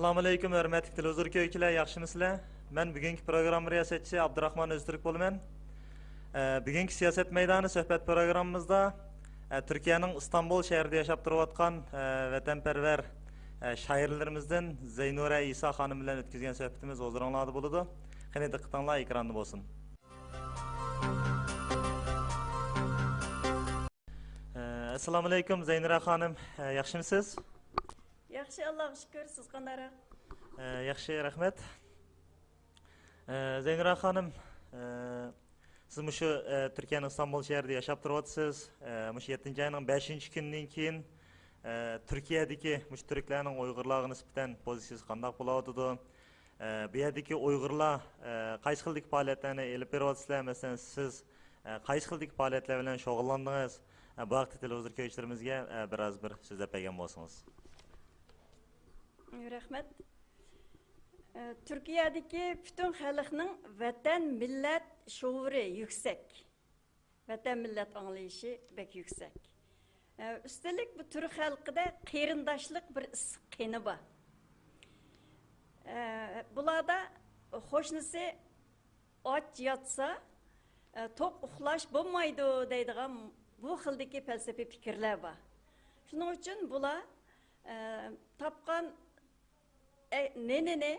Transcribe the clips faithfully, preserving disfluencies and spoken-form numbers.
ئەسسالامۇئەلەيكۇم، ھۆرمەتلىك تېلېۋىزور كۆرگۈچىلەر، ياخشىمۇسىلەر؟ مەن بۈگۈنكى پروگرامما رىياسەتچىسى ئابدۇراخمان ئۆزتۈرك بولىمەن. ئە، بۈگۈنكى سىياسەت مەيدانى سۆھبەت پروگراممىمىزدا، ئە، تۈركىيەنىڭ ئىستانبۇل شەھىرىدە ياشاپ تۇرۇۋاتقان، ئە، ۋەتەنپەرۋەر، ئە، شائىرلىرىمىزدىن زەينۇرە ئىسا خانىم بىلەن ئۆتكۈزگەن سۆھبىتىمىز ھۇزۇرۇڭلاردا بولىدۇ. قېنى، دىققىتىڭلار ئېكراندا بولسۇن. ئە، ئەسسالامۇئەلەيكۇم، زەينۇرە خانىم، ئە، ياخشىمۇسىز؟ ياخشى، ئاللاغا شۈكۈر، سىز قانداقراق؟ ئە، ياخشى، رەھمەت. ئە، زەينۇرە خانىم، ئە، سىز مۇشۇ، ئە، تۈركىيەنىڭ ئىستانبۇل شەھىرىدە ياشاپ تۇرۇۋاتىسىز. ئە، مۇشۇ يەتتىنچى ئاينىڭ بەشىنچى كۈنىدىن كېيىن، ئە، تۈركىيەدىكى مۇشۇ تۈركلەرنىڭ ئۇيغۇرلارغا نىسبەتەن پوزىتسىيىسى قانداق بولۇۋاتىدۇ؟ ئە، بۇ يەردىكى ئۇيغۇرلار، ئە، قايسى خىلدىكى پائالىيەتلەرنى ئېلىپ بېرىۋاتىسىلەر؟ مەسىلەن، سىز، ئە، قايسى خىلدىكى پائالىيەتلەر بىلەن شۇغۇللاندىڭىز؟ ئە، بۇ ھەقتە تېلېۋىزور كۆرگۈچىلىرىمىزگە، ئە، بىر ئاز بىر سۆزلەپ بەرگەن بولسىڭىز. رەھمەت. ئە، تۈركىيەدىكى پۈتۈن خەلقنىڭ ۋەتەن، مىللەت شوئۇرى يۈكسەك. ۋەتەن، مىللەت ئاڭلىيىشى بەك يۈكسەك. ئە، ئۈستەللىك بۇ تۈرك خەلقىدە قېرىنداشلىق بىر ئىسسىق قېنى بار. ئە، بۇلاردا قوشنىسى ئاچ ياتسا، ئە، توق ئۇخلاش بولمايدۇ دەيدىغان بۇ خىلدىكى پەلسەپىي پىكىرلەر بار. شۇنىڭ ئۈچۈن بۇلار، ئە، تاپقان، ئە، نېنىنى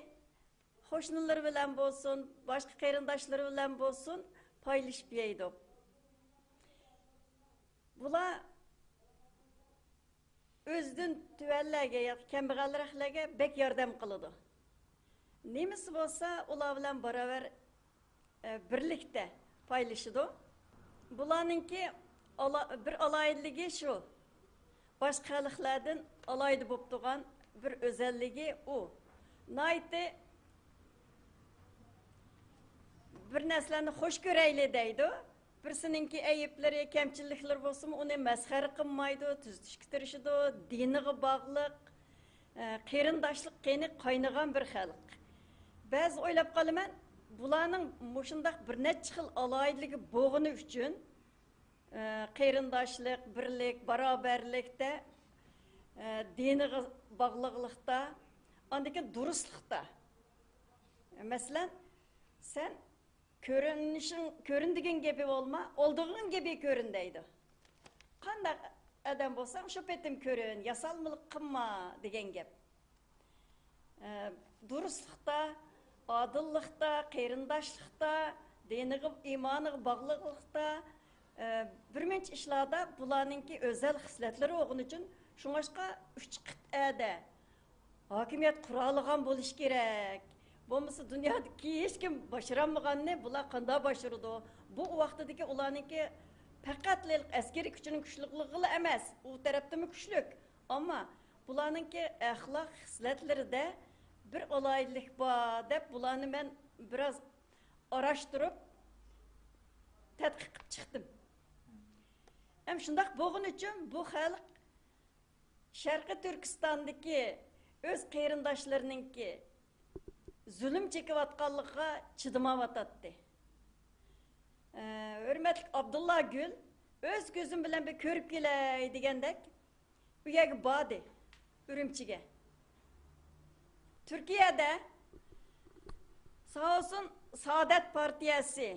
قوشنىلىرى بىلەن بولسۇن، باشقا قېرىنداشلىرى بىلەن بولسۇن، پايلىشىپ يەيدۇ. بۇلار ئۆزىدىن تۆۋەنلەرگە ياكى كەمبەغەلرەكلەرگە بەك ياردەم قىلىدۇ. نېمىسى بولسا، ئۇلار بىلەن باراۋەر، ئە، بىرلىكتە پايلىشىدۇ. بۇلارنىڭكى ئالا-، بىر ئالاھىدىلىكى شۇ. باشقا خەلقلەردىن ئالاھىدە بولۇپ تۇرغان بىر ئۆزەللىكى ئۇ. ناھايىتى بىر نەرسىلەرنى خوش كۆرەيلى دەيدۇ. بىرسىنىڭكى ئەيىبلىرى، كەمچىلىكلىرى بولسىمۇ، ئۇنى مەسخىرە قىلمايدۇ، تۈزىتىشكە تىرىشىدۇ. دىنىغا باغلىق، ئە، قېرىنداشلىق قېنى قاينىغان بىر خەلق. بەزىدە ئويلاپ قالىمەن، بۇلارنىڭ مۇشۇنداق بىر نەچچە خىل ئالاھىدىلىكى بولغىنى ئۈچۈن، ئە، قېرىنداشلىق، بىرلىك، باراۋەرلىكتە، ئە، دىنىغا باغلىقلىقتا، ئاندىن كېيىن دۇرۇسلۇقتا. مەسىلەن، سەن كۆرۈنۈشۈڭ، كۆرۈن دېگەن گېپى بولما، ئالىدىغان گېپى كۆرۈن دەيدۇ. قانداق ئادەم بولساڭ، شۇ پېتىم كۆرۈن، ياسالمىلىق قىلما دېگەن گەپ. ئە، دۇرۇسلۇقتا، ئادىللىقتا، قېرىنداشلىقتا، دىنىغا، ئىمانىغا باغلىقلىقتا، ئە، بىرمۇنچە ئىشلاردا بۇلارنىڭكى ئۆزەل خىسلەتلىرى بولغىنى ئۈچۈن، شۇڭلاشقا ئۈچ قىتئەدە ھاكىمىيەت قۇرالىغان بولۇشى كېرەك. بولمىسا دۇنيادىكى ھېچكىم باشارالمىغاننى بۇلار قانداق باشارىدۇ؟ بۇ ۋاقتىدىكى ئۇلارنىڭكى پەقەتلا ئەسكىرىي كۈچىنىڭ كۈچلۈكلۈكىلا ئەمەس، ئۇ تەرەپتىمۇ كۈچلۈك. ئەمما بۇلارنىڭكى ئەخلاق خىسلەتلىرىدە بىر ئالاھىدىلىك بار دەپ، بۇلارنى مەن بىراز ئاراشتۇرۇپ، تەتقىق قىلىپ چىقتىم. ھەم شۇنداق بولغىنى ئۈچۈن بۇ خەلق شەرقىي تۈركىستاندىكى ئۆز قېرىنداشلىرىنىڭكى زۇلۇم چېكىۋاتقانلىقىغا چىدىمايۋاتاتتى. ئە، ھۆرمەتلىك ئابدۇللا گۈل، ئۆز كۆزۈم بىلەن بىر كۆرۈپ كېلەي دېگەندەك، ئۇ يەرگە باردى، ئۈرۈمچىگە. تۈركىيەدە ساۋسۇن سائادەت پارتىيەسى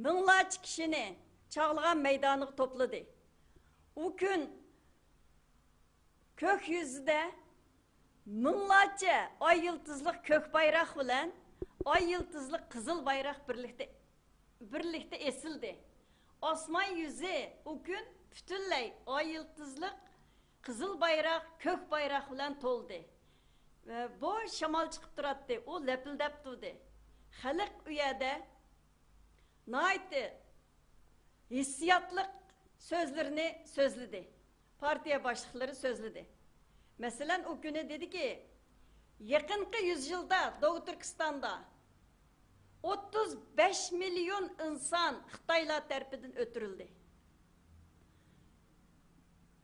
مىڭلارچە كىشىنى چاغلىغان مەيدانىغا توپلىدى. ئۇ كۈن كۆك يۈزىدە مىڭلارچە ئاي يۇلتۇزلۇق كۆك بايراق بىلەن ئاي يۇلتۇزلۇق قىزىل بايراق بىرلىكتە، بىرلىكتە ئېسىلدى. ئاسمان يۈزى ئۇ كۈن پۈتۈنلەي ئاي يۇلتۇزلۇق قىزىل بايراق، كۆك بايراق بىلەن تولدى. ۋە بوش شامال چىقىپ تۇراتتى، ئۇ لەپىلدەپ تۇردى. خەلق ئۇ يەردە ناھايىتى ھېسسىياتلىق سۆزلىرىنى سۆزلىدى. پارتىيە باشلىقلىرى سۆزلىدى. مەسىلەن، ئۇ كۈنى دېدىكى، يېقىنقى يۈز يىلدا دوغۇ تۈركىستاندا ئوتتۇز بەش مىليون ئىنسان خىتايلار تەرىپىدىن ئۆلتۈرۈلدى.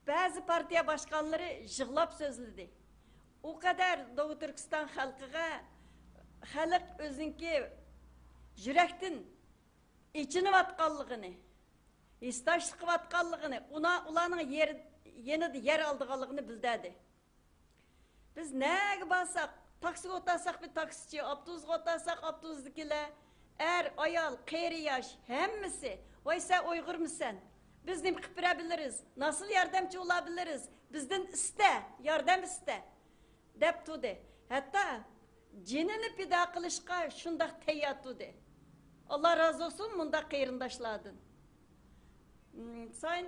بەزى پارتىيە باشقانلىرى يىغلاپ سۆزلىدى. ئۇ قەدەر دوغۇ تۈركىستان خەلقىگە، خەلق ئۆزىنىڭكى يۈرەكتىن ئېچىنىۋاتقانلىقىنى، ھېسداشلىق قىلىۋاتقانلىقىنى، ئۇنا-، ئۇلارنىڭ يەر، يېنىدا يەر ئالىدىغانلىقىنى بىلدۈردى. بىز نەگە بارساق، تاكسىغا ئولتۇرساقمۇ تاكسىچى، ئاپتوبۇسقا ئولتۇرساق ئاپتوبۇسدىكىلەر، ئەر، ئايال، قېرى، ياش، ھەممىسى، ۋاي، سەن ئۇيغۇرمۇسەن؟ بىز نېمە قىلىپ بېرەبىلىرىز؟ ناسىل ياردەمچى بولابىلىرىز؟ بىزدىن ئىستە، ياردەم ئىستە، دەپ تۇردى. ھەتتا جېنىنى پىدا قىلىشقا شۇنداق تەييار تۇردى. ئاللا رازى بولسۇن مۇنداق قېرىنداشلاردىن. م، سايىن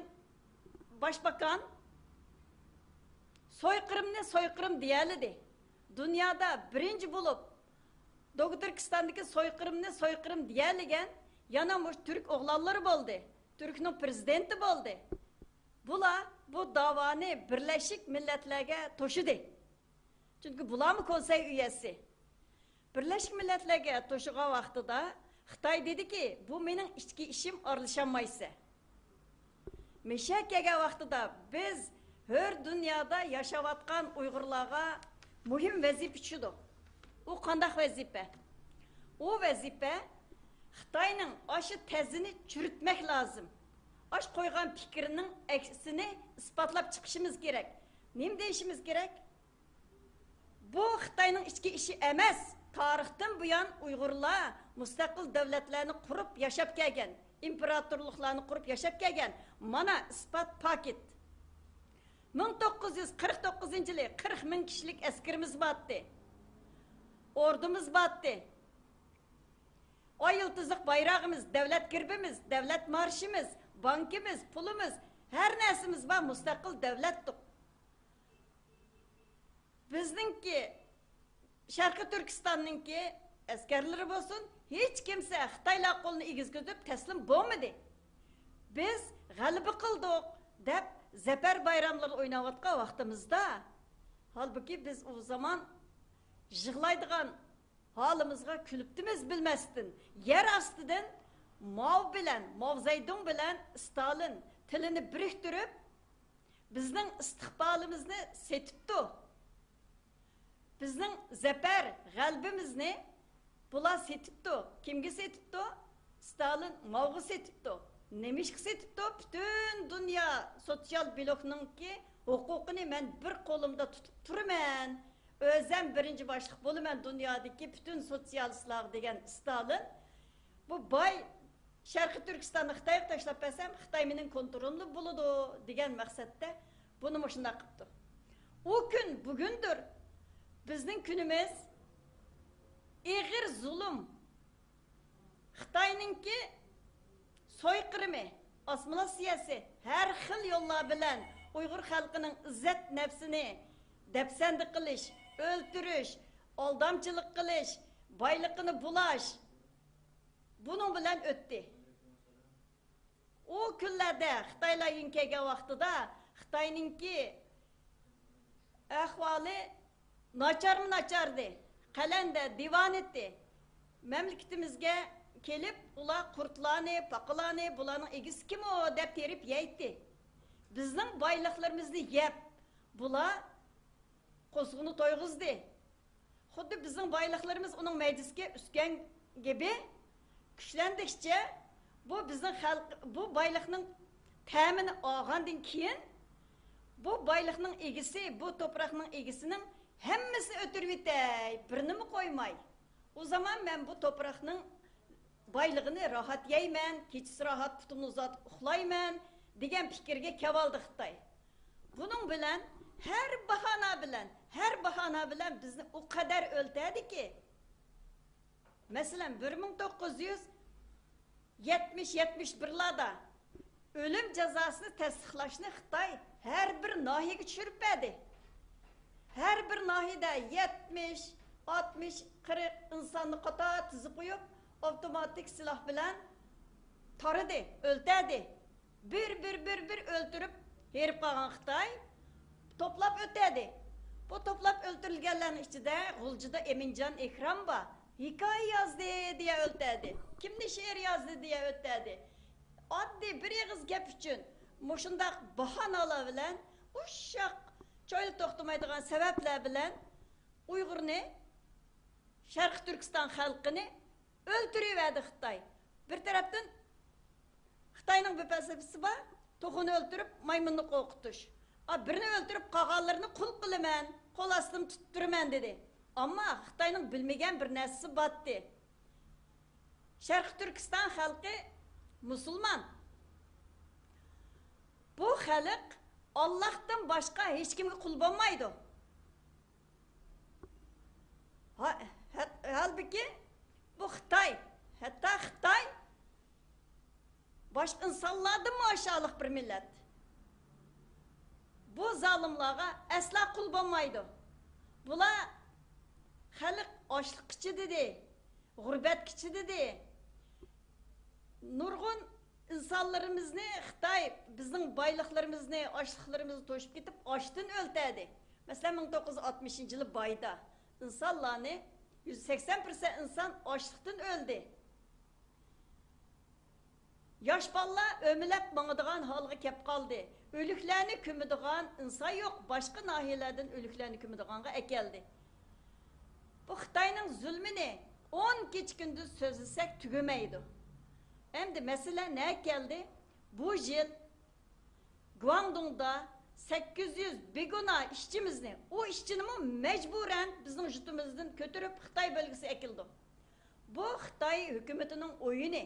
باشباكان، سويقىرىمنى سويقىرىم دېيەلىدى. دۇنيادا بىرىنچى بولۇپ، دوگتۈركىستاندىكى سويقىرىمنى سويقىرىم دېيەلىگەن يەنە مۇشۇ تۈرك ئوغلانلىرى بولدى. تۈركنىڭ پىرېزىدېنتى بولدى. بۇلار بۇ داۋانى بىرلەشمىش مىللەتلەرگە توشىدى. چۈنكى بۇلارمۇ كونسەي ئۈيەسى. بىرلەشمىش مىللەتلەرگە توشۇغان ۋاقتىدا خىتاي دېدىكى، بۇ مېنىڭ ئىچكى ئىشىم، ئارىلىشالمايسەن. مىشەگە كەلگەن ۋاقتىدا بىز ھۆر دۇنيادا ياشاۋاتقان ئۇيغۇرلارغا مۇھىم ۋەزىپە چۈشىدۇ. ئۇ قانداق ۋەزىپە؟ ئۇ ۋەزىپە خىتاينىڭ ئاشۇ تەزىنى چۈرۈتمەك لازىم. ئاش قويغان پىكرىنىڭ ئەكسىنى ئىسپاتلاپ چىقىشىمىز كېرەك. نېمە دېيىشىمىز كېرەك؟ بۇ خىتاينىڭ ئىچكى ئىشى ئەمەس. تارىختىن بۇيان ئۇيغۇرلار مۇستەقىل دۆلەتلەرنى قۇرۇپ ياشاپ كەلگەن، ئىمپېراتورلۇقلارنى قۇرۇپ ياشاپ كەلگەن. مانا ئىسپات پاكىت. مىڭ توققۇز يۈز قىرىق توققۇزىنچى يىلى قىرىق مىڭ كىشىلىك ئەسكىرىمىز بارتتى. ئوردىمىز بارتتى. ئاي يۇلتۇزلۇق بايرىقىمىز، دۆلەت گېربىمىز، دۆلەت مارشىمىز، بانكىمىز، پۇلىمىز، ھەر نەرسىمىز بار، مۇستەقىل دۆلەتتۇق. بىزنىڭكى، شەرقىي تۈركىستاننىڭكى ئەسكەرلىرى بولسۇن، ھېچ كىمسە خىتايلار قولىنى ئېگىزگۈزۈپ تەسلىم بولمىدى. بىز غەلىبە قىلدۇق دەپ زەپەر بايراملىرى ئويناۋاتقان ۋاقتىمىزدا، ھالبۇكى، بىز ئۇ زامان يىغلايدىغان ھالىمىزغا كۈلۈپتىمىز بىلمەستىن، يەر ئاستىدىن ماۋ بىلەن، ماۋزەيدۇڭ بىلەن ستالىن تىلىنى بىرىكتۈرۈپ، بىزنىڭ ئىستىقبالىمىزنى سېتىپتۇ. بىزنىڭ زەپەر، غەلىبىمىزنى بۇلار سېتىپتۇ. كىمگە سېتىپتۇ؟ ستالىن ماۋغا سېتىپتۇ. نېمىشقا سېتىپتۇ؟ پۈتۈن دۇنيا سوتسىيال بلوكنىڭكى ھوقۇقىنى مەن بىر قولۇمدا تۇتۇپ تۇرىمەن. ئۆزەم بىرىنچى باشلىق بولىمەن دۇنيادىكى پۈتۈن سوتسىيالىستلارغا دېگەن ستالىن. بۇ باي شەرقىي تۈركىستاننى خىتايغا تاشلاپ بەرسەم، خىتاي مېنىڭ كونترولۇمدا بولىدۇ دېگەن مەقسەتتە بۇنى مۇشۇنداق قىپتۇ. ئۇ كۈن بۈگۈندۇر. بىزنىڭ كۈنىمىز. ئېغىر زۇلۇم، خىتاينىڭكى سويقىرىمى، ئاسسىمىلياتسىيەسى، ھەر خىل يوللار بىلەن ئۇيغۇر خەلقىنىڭ ئىززەت نەپسىنى دەپسەندە قىلىش، ئۆلتۈرۈش، ئالدامچىلىق قىلىش، بايلىقىنى بۇلاش، بۇنىڭ بىلەن ئۆتتى. ئۇ كۈنلەردە خىتايلار يېڭى كەلگەن ۋاقتىدا خىتاينىڭكى ئەھۋالى ناچارمۇ ناچاردى. قەلەندەر، دىۋانىتى مەملىكىتىمىزگە كېلىپ، ئۇلار قۇرتلارنى، پاقىلارنى، بۇلارنىڭ ئىگىسى كىم ئۇ دەپ تېرىپ يەيتتى. بىزنىڭ بايلىقلىرىمىزنى يەپ، بۇلار قوزغىنى تويغۇزدى. خۇددى بىزنىڭ بايلىقلىرىمىز ئۇنىڭ مەيدىسىگە ئۈسكەن كېبى كۈچلەندىكىچە، بۇ بىزنىڭ خەلق، بۇ بايلىقنىڭ تەمىنى ئالغاندىن كېيىن، بۇ بايلىقنىڭ ئىگىسى، بۇ توپراقنىڭ ئىگىسىنىڭ ھەممىسىنى ئۆلتۈرۈۋېتەي، بىرىنىمۇ قويماي. ئۇ زامان مەن بۇ توپراقنىڭ بايلىقىنى راھەت يەيمەن، كېچىسى راھەت پۇتۇمنى ئۇزارتىپ ئۇخلايمەن دېگەن پىكىرگە كېلىۋالدى خىتاي. بۇنىڭ بىلەن ھەر باھانە بىلەن، ھەر باھانە بىلەن بىزنى ئۇ قەدەر ئۆلتەدىكى، مەسىلەن، بىر مىڭ توققۇز يۈز يەتمىش، يەتمىش بىرلاردا ئۆلۈم جازاسىنى تەستىقلاشنى خىتاي ھەر بىر ناھىيەگە چۈشۈرۈپ بەردى. ھەر بىر ناھىيەدە يەتمىش، ئاتمىش، قىرىق ئىنساننى قاتار تىزىپ قويۇپ، ئاپتوماتىك سىلاھ بىلەن تارىدى، ئۆلتەردى. بىر، بىر، بىر، بىر ئۆلتۈرۈپ ھېرىپ قالغان خىتاي توپلاپ ئۆلتەردى. بۇ توپلاپ ئۆلتۈرۈلگەنلەرنىڭ ئىچىدە غۇلجىدا ئەمىنجان ئېكرام بار. ھېكايە يازدى دېيە ئۆلتەردى. كىمنى شېئىر يازدى دېيە ئۆلتەردى. ئاددىي بىر ئېغىز گەپ ئۈچۈن مۇشۇنداق باھانالار بىلەن، ئۇششاق چويلا توختىمايدىغان سەۋەبلەر بىلەن ئۇيغۇرنى، شەرقىي تۈركىستان خەلقىنى ئۆلتۈرۈۋەردى خىتاي. بىر تەرەپتىن خىتاينىڭ بىر پەلسەپىسى بار، توخۇنى ئۆلتۈرۈپ، مايمۇننى قورقۇتۇش. ئا، بىرنى ئۆلتۈرۈپ، قالغانلىرىنى قۇل قىلىمەن. قول ئاستىمدا تۇتۇپ تۇرىمەن دېدى. ئەمما خىتاينىڭ بىلمىگەن بىر نەرسىسى بارتتى. شەرقىي تۈركىستان خەلقى مۇسۇلمان. بۇ خەلق ئاللاھتىن باشقا ھېچكىمگە قۇل بولمايدۇ. ھا-، ھە-، ھالبۇكى، بۇ خىتاي، ھەتتا خىتاي باشقا ئىنسانلاردىنمۇ ئاشۇلۇق بىر مىللەت. بۇ زالىملارغا ئەسلا قۇل بولمايدۇ. بۇلار خەلق ئاچلىققا چىدىدى، غۇربەتكە چىدىدى. نۇرغۇن ئىنسانلىرىمىزنى خىتاي بىزنىڭ بايلىقلىرىمىزنى، ئاشلىقلىرىمىزنى توشۇپ كېتىپ، ئاچتىن ئۆلتۈردى. مەسىلەن، مىڭ توققۇز يۈز ئاتمىشىنچى يىلى بايدا ئىنسانلارنى يۈز سەكسەن پىرسەنت ئىنسان ئاچلىقتىن ئۆلدى. ياش بالىلار ئۆمىلەپ ماڭىدىغان ھالغا كەپ قالدى. ئۆلۈكلەرنى كۆمىدىغان ئىنسان يوق، باشقا ناھىيەلەردىن ئۆلۈكلەرنى كۆمىدىغانغا ئەكەلدى. بۇ خىتاينىڭ زۇلمىنى ئون كېچە كۈندۈز سۆزلىسەك تۈگىمەيدۇ. ئەمدى مەسىلە نەگە كەلدى؟ بۇ يىل گۇاڭدۇڭدا سەككىز يۈز بىگۇناھ ئىشچىمىزنى، ئۇ ئىشچىنىمۇ مەجبۇرەن بىزنىڭ يۇرتىمىزدىن كۆتۈرۈپ خىتاي بۆلگىسىگە ئەكېلىدۇ. بۇ خىتاي ھۆكۈمىتىنىڭ ئويۇنى.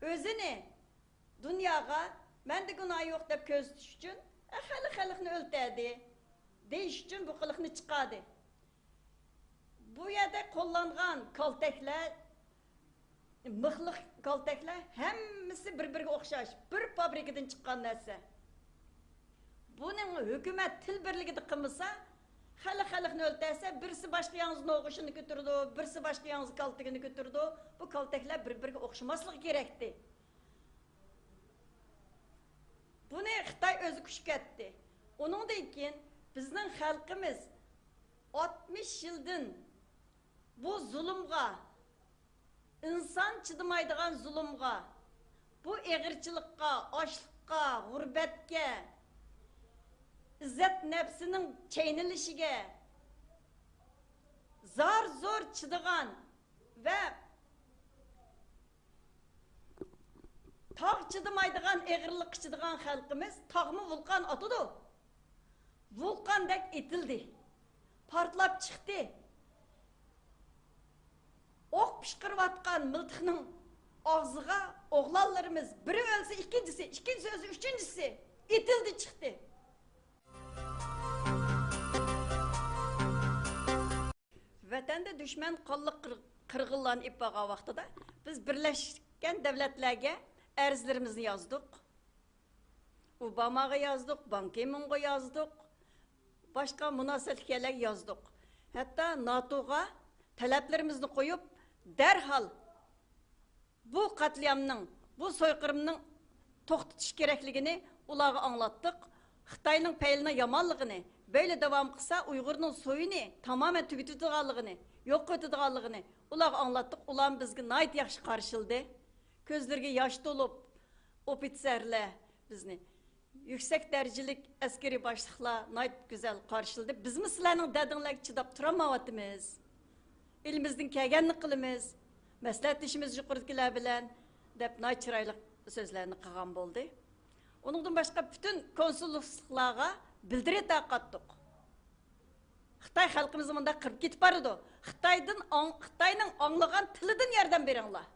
ئۆزىنى دۇنياغا مەندە گۇناھ يوق دەپ كۆرسىتىش ئۈچۈن، ئە، خەلق خەلقنى ئۆلتۈردى دېيىش ئۈچۈن بۇ قىلىقنى چىقاردى. بۇ يەردە قوللانغان كالتەكلەر، مىخلىق كالتەكلەر ھەممىسى بىر-بىرىگە ئوخشاش، بىر فابرىكىدىن چىققان نەرسە. بۇنىڭ ھۆكۈمەت تىل بىرلىكىدە قىلمىسا، خەلق خەلقنى ئۆلتۈرسە، بىرسى باشقا ياڭزا نوغۇشىنى كۆتۈرىدۇ، بىرسى باشقا ياڭزا كالتىكىنى كۆتۈرىدۇ. بۇ كالتەكلەر بىر-بىرىگە ئوخشىماسلىقى كېرەكتى. بۇنى خىتاي ئۆزى كۈچىكەتتى. ئۇنىڭدىن كېيىن بىزنىڭ خەلقىمىز ئاتمىش يىلدىن بۇ زۇلۇمغا، ئىنسان چىدىمايدىغان زۇلۇمغا، بۇ ئېغىرچىلىققا، ئاچلىققا، غۇربەتكە، ئىززەت نەپسىنىڭ چەينىلىشىگە زار-زور چىدىغان ۋە تاغ چىدىمايدىغان ئېغىرلىققا چىدىغان خەلقىمىز تاغمۇ ۋۇلقان ئاتىدۇ. ۋۇلقاندەك ئېتىلدى. پارتلاپ چىقتى. ئوق پىشقىرىۋاتقان مىلتىقنىڭ ئاغزىغا ئوغلانلىرىمىز، بىرى ئۆلسە ئىككىنچىسى، ئىككىنچىسى ئۆلسە ئۈچىنچىسى ئېتىلدى چىقتى. ۋەتەندە دۈشمەن قانلىق قىر-، قىرغىنلارنى ئېلىپ بارغان ۋاقتىدا بىز بىرلەشكەن دەۋلەتلەرگە ئەرزلىرىمىزنى يازدۇق. ئوباماغا يازدۇق، بان كى مۇنغا يازدۇق، باشقا مۇناسىۋەتلىك يەرلەرگە يازدۇق. ھەتتا ناتوغا تەلەپلىرىمىزنى قويۇپ، دەرھال بۇ قەتلىئامنىڭ، بۇ سويقىرىمنىڭ توختىتىش كېرەكلىكىنى ئۇلارغا ئاڭلاتتۇق. خىتاينىڭ پەيلىنىڭ يامانلىقىنى، بەيلى داۋام قىلسا ئۇيغۇرنىڭ سويىنى تامامەن تۈگىتىدىغانلىقىنى، يوق قىلىدىغانلىقىنى ئۇلارغا ئاڭلاتتۇق. ئۇلارمۇ بىزگە ناھايىتى ياخشى قارشىلىدى. كۆزلىرىگە ياش تولۇپ، ئوفىتسېرلەر بىزنى، يۈكسەك دەرىجىلىك ئەسكىرىي باشلىقلار ناھايىتى گۈزەل قارشىلىدى. بىزمۇ سىلەرنىڭ دەردىڭلارغا چىداپ تۇرالمايۋاتىمىز. ئېلىمىزدىن كەلگەننى قىلىمىز، مەسلىھەتلىشىمىز يۇقىرىدىكىلەر بىلەن، دەپ ناھايىتى چىرايلىق سۆزلەرنى قىلغان بولدى. ئۇنىڭدىن باشقا پۈتۈن كونسۇللۇقلارغا بىلدۈرۈش تارقاتتۇق. خىتاي خەلقىمىزنى مۇنداق قىرىپ كېتىپ بارىدۇ. خىتايدىن ئاڭ-، خىتاينىڭ ئاڭلىغان تىلىدىن ياردەم بېرىڭلار.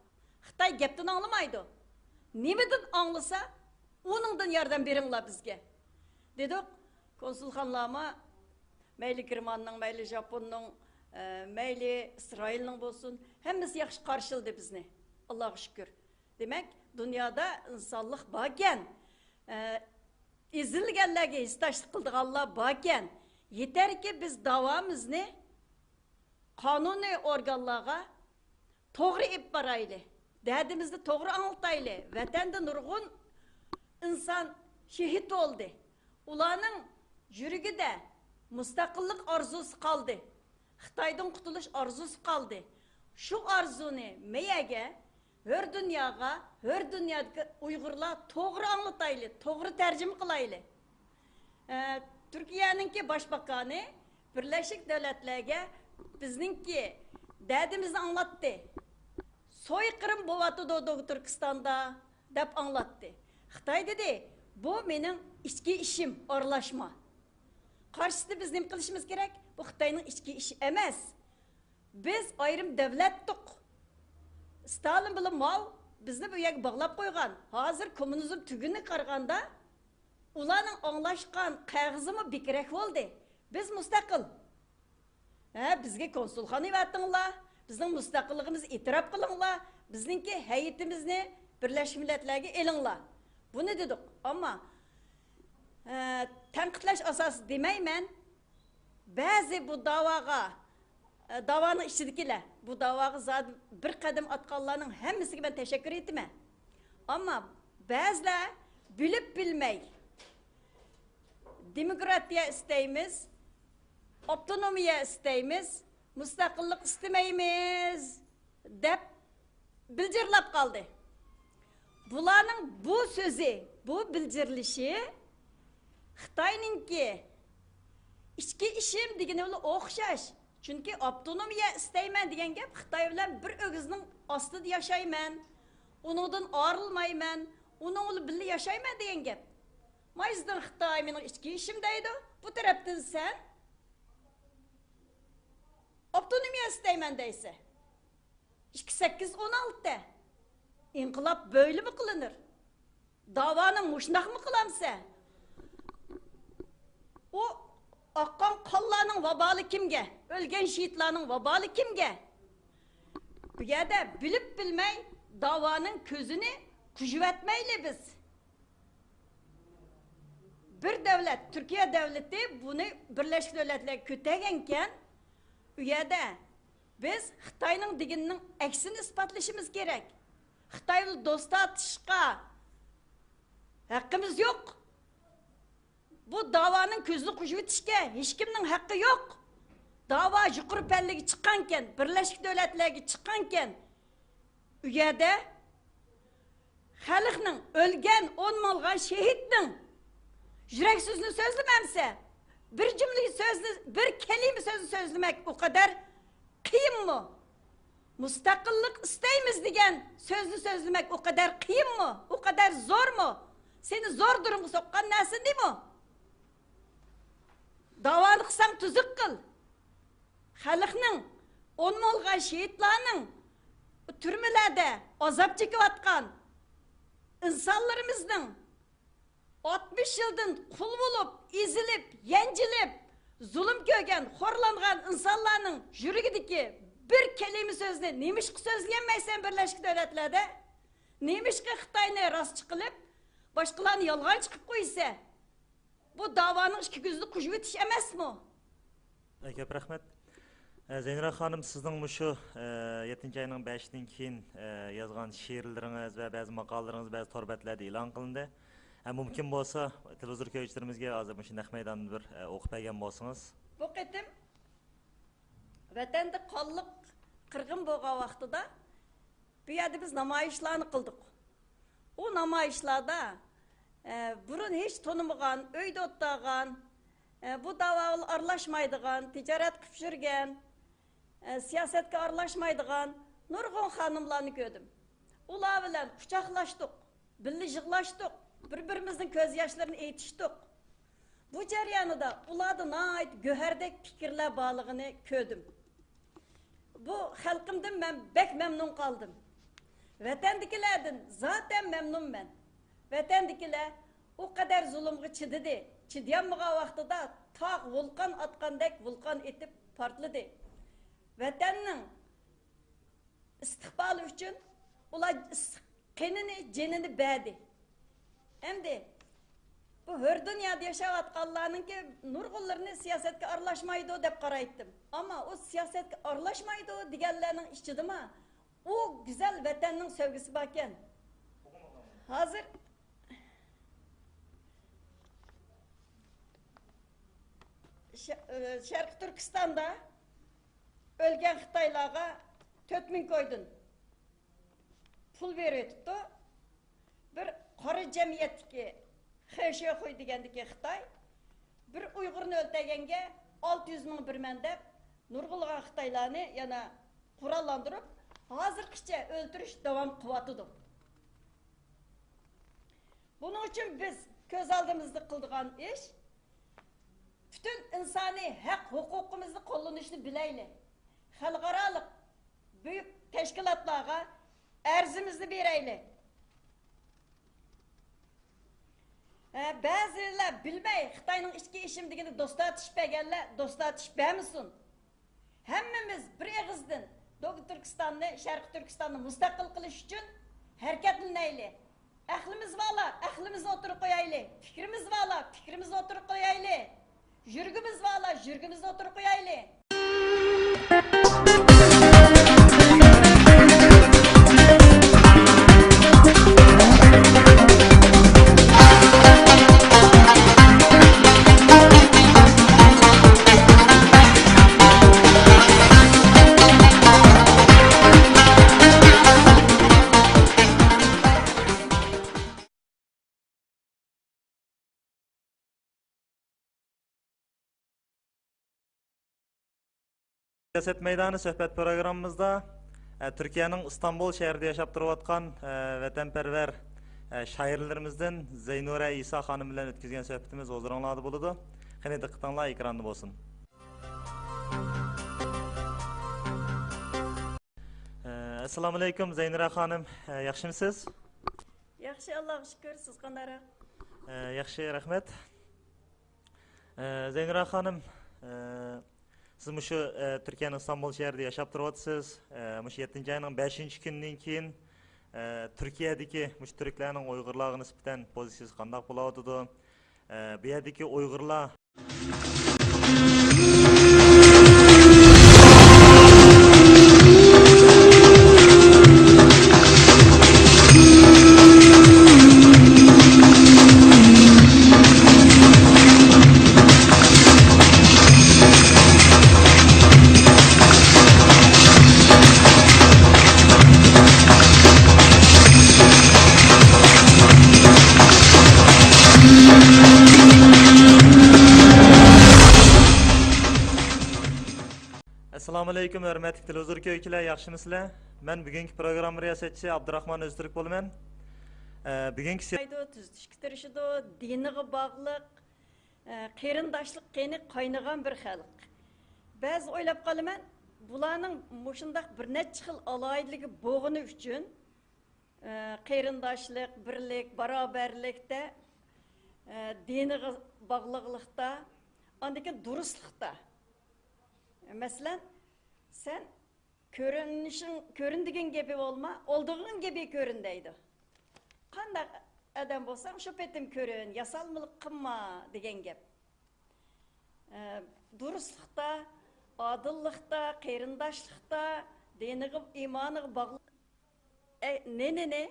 خىتاي گەپتىن ئاڭلىمايدۇ. نېمىدىن ئاڭلىسا، ئۇنىڭدىن ياردەم بېرىڭلار بىزگە، دېدۇق. كونسۇلخانىلارمۇ، مەيلى گېرماننىڭ، مەيلى ژاپوننىڭ، ئە، مەيلى ئىسرائىلنىڭ بولسۇن، ھەممىسى ياخشى قارشىلىدى بىزنى. ئاللاغا شۈكۈر. دېمەك، دۇنيادا ئىنسانلىق باركەن. ئە، ئېزىلگەنلەرگە ھېسداشلىق قىلىدىغانلار باركەن. يېتەركى، بىز داۋامىزنى قانۇنىي ئورگانلارغا توغرا ئېلىپ بارايلى. دەردىمىزنى توغرا ئاڭلىتايلى. ۋەتەندە نۇرغۇن ئىنسان شېھىت بولدى. ئۇلارنىڭ يۈرىكىدە مۇستەقىللىق ئارزۇسى قالدى. خىتايدىن قۇتۇلۇش ئارزۇسى قالدى. شۇ ئارزۇنى مېيەگە، ھۆر دۇنياغا، ھۆر دۇنيادىكى ئۇيغۇرلار توغرا ئاڭلىتايلى، توغرا تەرجىمە قىلايلى. ئە، تۈركىيەنىڭكى باشباكانى بىرلەشكەن دۆلەتلەرگە بىزنىڭكى دەردىمىزنى ئاڭلاتتى. سويقىرىم بولۇۋاتىدۇ دوغۇ تۈركىستاندا، دەپ ئاڭلاتتى. خىتاي دېدى، بۇ مېنىڭ ئىچكى ئىشىم، ئارىلاشما. قارشىسىدا بىز نېمە قىلىشىمىز كېرەك؟ بۇ خىتاينىڭ ئىچكى ئىشى ئەمەس. بىز ئايرىم دۆلەتتۇق. ستالىن بىلەن ماۋ بىزنى بۇ يەرگە باغلاپ قويغان. ھازىر كوممۇنىزم تۈگۈنگە قارىغاندا، ئۇلارنىڭ ئاڭلاشقان قەغىزىمۇ بىكرەك بولدى. بىز مۇستەقىل. ھە، بىزگە كونسۇلخانا ئېۋەتىڭلار، بىزنىڭ مۇستەقىللىقىمىزنى ئېتىراپ قىلىڭلار، بىزنىڭكى ھەيئىتىمىزنى بىرلەشكەن مىللەتلەرگە ئېلىڭلار. بۇنى دېدۇق. ئەمما، ھە، تەنقىدلەش ئاساسىدا دېمەيمەن. بەزى بۇ داۋاغا، ھە، داۋانىڭ ئىچىدىكىلەر، بۇ داۋاغا زادى بىر قەدەم ئاتقانلارنىڭ ھەممىسىگە مەن تەشەككۈر ئېيتىمەن. ئەمما بەزىلەر بىلىپ بىلمەي، دېموكراتىيە ئىستەيمىز، ئاپتونومىيە ئىستەيمىز، مۇستەقىللىق ئىستىمەيمىز دەپ بىلجىرلاپ قالدى. بۇلارنىڭ بۇ سۆزى، بۇ بىلجىرلىشى خىتاينىڭكى ئىچكى ئىشىم دېگىنى بىلەن ئوخشاش. چۈنكى ئاپتونومىيە ئىستەيمەن دېگەن گەپ خىتاي بىلەن بىر ئۆگزىنىڭ ئاستىدا ياشايمەن، ئۇنىڭدىن ئايرىلمايمەن، ئۇنىڭ بىلەن بىللە ياشايمەن دېگەن گەپ. مايزىدىن خىتاي مېنىڭ ئىچكى ئىشىم دەيدۇ. بۇ تەرەپتىن سەن ئاپتونومىيە ئىستەيمەن دەيسە. ئىككى سەككىز ئون ئالتە. ئىنقىلاب بۆيلىمۇ قىلىنىر. داۋانى مۇشۇنداقمۇ قىلامسە؟ ئۇ ئاققان قانلارنىڭ ۋابالى كىمگە؟ ئۆلگەن شېھىتلارنىڭ ۋابالى كىمگە؟ بۇ يەردە بىلىپ بىلمەي داۋانىڭ كۆزىنى قۇژۇۋەتمەيلى بىز. بىر دۆلەت، تۈركىيە دۆلىتى بۇنى بىرلەشكەن دۆلەتلەرگە كۆتەرگەنكەن، ئۇ يەردە بىز خىتاينىڭ دېگىنىنىڭ ئەكسىنى ئىسپاتلىشىمىز كېرەك. خىتاي بىلەن دوست تارتىشقا ھەققىمىز يوق. بۇ داۋانىڭ كۆزىنى قۇژۇۋېتىشكە ھېچكىمنىڭ ھەققى يوق. داۋا يۇقىرى پەللىگە چىققانكەن، بىرلەشكەن دۆلەتلەرگە چىققانكەن، ئۇ يەردە خەلقنىڭ، ئۆلگەن، ئون مىڭلىغان شېھىتنىڭ يۈرەك سۆزىنى سۆزلىمەمسە؟ بىر جۈملە سۆزنى، بىر كەلىمە سۆزنى سۆزلىمەك ئۇ قەدەر قىيىنمۇ؟ مۇستەقىللىق ئىستەيمىز دېگەن سۆزنى سۆزلىمەك ئۇ قەدەر قىيىنمۇ؟ ئۇ قەدەر زورمۇ؟ سېنى زور دۇرۇمغا سوققان نەرسە نېمە؟ داۋانى قىلساڭ تۈزۈك قىل. خەلقنىڭ، ئون مىڭلىغان شېھىتلارنىڭ، تۈرمىلەردە ئازاب چېكىۋاتقان ئىنسانلىرىمىزنىڭ، ئاتمىش يىلدىن قۇل بولۇپ، ئېزىلىپ، يەنجىلىپ، زۇلۇم كۆرگەن، خورلانغان ئىنسانلارنىڭ يۈرىكىدىكى بىر كەلىمە سۆزنى نېمىشقا سۆزلىيەلمەيسەن بىرلەشكەن دۆلەتلەردە؟ نېمىشقا خىتاينى راستچى قىلىپ، باشقىلارنى يالغانچى قىلىپ قويىسەن؟ بۇ داۋانىڭ ئىككى كۆزىنى قۇژۇۋېتىش ئەمەسمۇ؟ ئە، كۆپ رەھمەت. ئە، زەينۇرا خانىم، سىزنىڭ مۇشۇ، ئە، يەتتىنچى ئاينىڭ بەشىدىن كېيىن، ئە، يازغان شېئىرلىرىڭىز ۋە بەزى ماقالىلىرىڭىز بەزى تور بەتلەردە ئېلان قىلىندى. ئە، مۇمكىن بولسا، تېلېۋىزور كۆرگۈچىلىرىمىزگە ھازىر مۇشۇ نەق مەيداندا بىر، ئە، ئوقۇپ بەرگەن بولسىڭىز. بۇ قېتىم ۋەتەندە قانلىق قىرغىن بولغان ۋاقتىدا بۇ يەردە بىز نامايىشلارنى قىلدۇق. ئۇ نامايىشلاردا، ئە، بۇرۇن ھېچ تونۇمىغان، ئۆيدە ئولتۇرغان، ئە، بۇ داۋاغا ئارىلاشمايدىغان، تىجارەت قىلىپ يۈرگەن، ئە، سىياسەتكە ئارىلاشمايدىغان نۇرغۇن خانىملارنى كۆردۈم. ئۇلار بىلەن قۇچاقلاشتۇق، بىللە يىغلاشتۇق، بىر-بىرىمىزنىڭ كۆز ياشلىرىنى ئېيتىشتۇق. بۇ جەريانىدا ئۇلاردا ناھايىتى گۆھەردەك پىكىرلەر بارلىقىنى كۆردۈم. بۇ خەلقىمدىن مەن بەك مەمنۇن قالدىم. ۋەتەندىكىلەردىن زاتەن مەمنۇنمەن. ۋەتەندىكىلەر ئۇ قەدەر زۇلۇمغا چىدىدى. چىدىيالمىغان ۋاقتىدا تاغ ۋۇلقان ئاتقاندەك ۋۇلقان ئېتىپ پارتلىدى. ۋەتەننىڭ ئىستىقبالى ئۈچۈن ئۇلار قېنىنى، جېنىنى بەردى. ئەمدى بۇ ھۆر دۇنيادا ياشاۋاتقانلارنىڭكى نۇرغۇنلىرىنى سىياسەتكە ئارىلاشمايدۇ دەپ قارايتتىم. ئەمما ئۇ سىياسەتكە ئارىلاشمايدۇ دېگەنلەرنىڭ ئىچىدىمۇ ئۇ گۈزەل ۋەتەننىڭ سۆيگۈسى باركەن. ھازىر شە-، شەرقىي تۈركىستاندا ئۆلگەن خىتايلارغا تۆت مىڭ كويدىن پۇل بېرىۋېتىپتۇ. بىر قارا جەمئىيەتتىكى خېشيەخۇي دېگەندىكى خىتاي بىر ئۇيغۇرنى ئۆلتۈرگەنگە ئالتە يۈز مىڭ بېرىمەن دەپ نۇرغۇنلىغان خىتايلارنى يەنە قوراللاندۇرۇپ، ھازىرغىچە ئۆلتۈرۈش داۋام قىلىۋاتىدۇ. بۇنىڭ ئۈچۈن بىز كۆز ئالدىمىزدا قىلىدىغان ئىش، پۈتۈن ئىنسانىي ھەق ھوقۇقىمىزنى قوللىنىشنى بىلەيلى. خەلقئارالىق بۈيۈك تەشكىلاتلارغا ئەرزىمىزنى بېرەيلى. ھە، بەزىلەر بىلمەي خىتاينىڭ ئىچكى ئىشىم دېگىنى دوستلار تىشىپ بەرگەنلەر دوستلار تىشىپ بەرمىسۇن. ھەممىمىز بىر ئېغىزدىن دوگا تۈركىستاننى، شەرقىي تۈركىستاننى مۇستەقىل قىلىش ئۈچۈن ھەرىكەتلىنەيلى. ئەقلىمىز بارلار ئەقلىمىزنى ئوتتۇرىغا قويايلى. پىكرىمىز بارلار پىكرىمىزنى ئوتتۇرىغا قويايلى. يۈرىكىمىز بارلار يۈرىكىمىزنى ئوتتۇرىغا قويايلى. سىياسەت مەيدانى سۆھبەت پروگراممىمىزدا، ئە، تۈركىيەنىڭ ئىستانبۇل شەھىرىدە ياشاپ تۇرۇۋاتقان، ئە، ۋەتەنپەرۋەر، ئە، شائىرلىرىمىزدىن زەينۇرە ئىسا خانىم بىلەن ئۆتكۈزگەن سۆھبىتىمىز ھۇزۇرۇڭلاردا بولىدۇ. قېنى، دىققىتىڭلار ئېكراندا بولسۇن. ئە، ئەسسالامۇئەلەيكۇم، زەينۇرە خانىم، ئە، ياخشىمۇسىز؟ ياخشى، ئاللاغا شۈكۈر. سىز قانداقراق؟ ئە، ياخشى، رەھمەت. ئە، زەينۇرە خانىم، ئە، سىز مۇشۇ، ئە، تۈركىيەنىڭ ئىستانبۇل شەھىرىدە ياشاپ تۇرۇۋاتىسىز. ئە، مۇشۇ يەتتىنچى ئاينىڭ بەشىنچى كۈنىدىن كېيىن، ئە، تۈركىيەدىكى مۇشۇ تۈركلەرنىڭ ئۇيغۇرلارغا نىسبەتەن پوزىتسىيىسى قانداق بولۇۋاتىدۇ؟ ئە، بۇ يەردىكى ئۇيغۇرلار ئەسسالامۇئەلەيكۇم، ھۆرمەتلىك تېلېۋىزور كۆرگۈچىلەر، ياخشىمۇسىلەر؟ مەن بۈگۈنكى پروگرامما رىياسەتچىسى ئابدۇراخمان ئۆزتۈرك بولىمەن. ئە، بۈگۈنكى سىيا- تۈزىتىشكە تىرىشىدۇ، دىنىغا باغلىق، ئە، قېرىنداشلىق قېنى قاينىغان بىر خەلق. بەزى ئويلاپ قالىمەن، بۇلارنىڭ مۇشۇنداق بىر نەچچە خىل ئالاھىدىلىكى بولغىنى ئۈچۈن، ئە، قېرىنداشلىق، بىرلىك، باراۋەرلىكتە، ئە، دىنىغا باغلىقلىقتا، ئاندىن كېيىن دۇرۇسلۇقتا. مەسىلەن، سەن كۆرۈنۈشۈڭ، كۆرۈن دېگەن گېپى بولما، ئالدىغىن گېپى كۆرۈن دەيدۇ. قانداق ئادەم بولساڭ، شۇ پېتىم كۆرۈن، ياسالمىلىق قىلما دېگەن گەپ. ئە، دۇرۇسلۇقتا، ئادىللىقتا، قېرىنداشلىقتا، دىنىغا، ئىمانىغا باغلىق، ئە، نېنىنى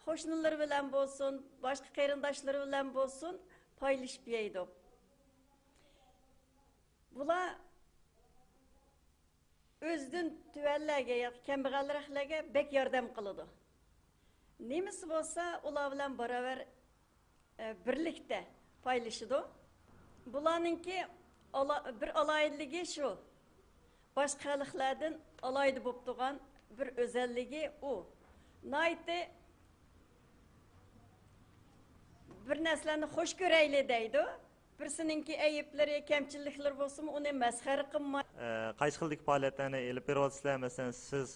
قوشنىلىرى بىلەن بولسۇن، باشقا قېرىنداشلىرى بىلەن بولسۇن، پايلىشىپ يەيدۇ. بۇلار ئۆزىدىن تۆۋەنلەرگە ياكى كەمبەغەلرەكلەرگە بەك ياردەم قىلىدۇ. نېمىسى بولسا، ئۇلار بىلەن باراۋەر، ئە، بىرلىكتە پايلىشىدۇ. بۇلارنىڭكى ئالا-، بىر ئالاھىدىلىكى شۇ، باشقا خەلقلەردىن ئالاھىدە بولۇپ تۇرغان بىر ئۆزەللىكى ئۇ. ناھايىتى بىر نەرسىلەرنى خۇش كۆرەيلى دەيدۇ. بىرسىنىڭكى ئەيىبلىرى، كەمچىلىكلىرى بولسىمۇ، ئۇنى مەسخىرە قىلماي. ئە، قايسى خىلدىكى پائالىيەتلەرنى ئېلىپ بېرىۋاتىسىلەر؟ مەسىلەن، سىز،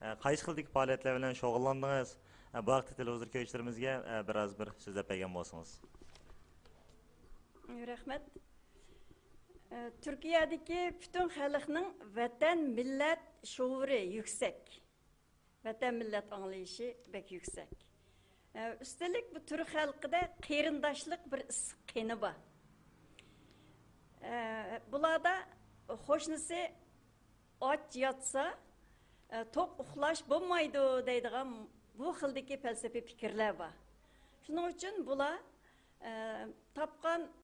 ئە، قايسى خىلدىكى پائالىيەتلەر بىلەن شۇغۇللاندىڭىز؟ ئە، بۇ ھەقتە تېلېۋىزور كۆرگۈچىلىرىمىزگە، ئە، بىر ئاز بىر سۆزلەپ بەرگەن بولسىڭىز. رەھمەت. ئە، تۈركىيەدىكى پۈتۈن خەلقنىڭ ۋەتەن، مىللەت شوئۇرى يۈكسەك. ۋەتەن، مىللەت ئاڭلىيىشى بەك يۈكسەك. ئە، ئۈستەلىك بۇ تۈرك خەلقىدە قېرىنداشلىق بىر ئىسسىق قېنى بار. ئە، بۇلاردا قوشنىسى ئاچ ياتسا، ئە، توق ئۇخلاش بولمايدۇ دەيدىغان بۇ خىلدىكى پەلسەپىي پىكىرلەر بار. شۇنىڭ ئۈچۈن بۇلار، ئە، تاپقان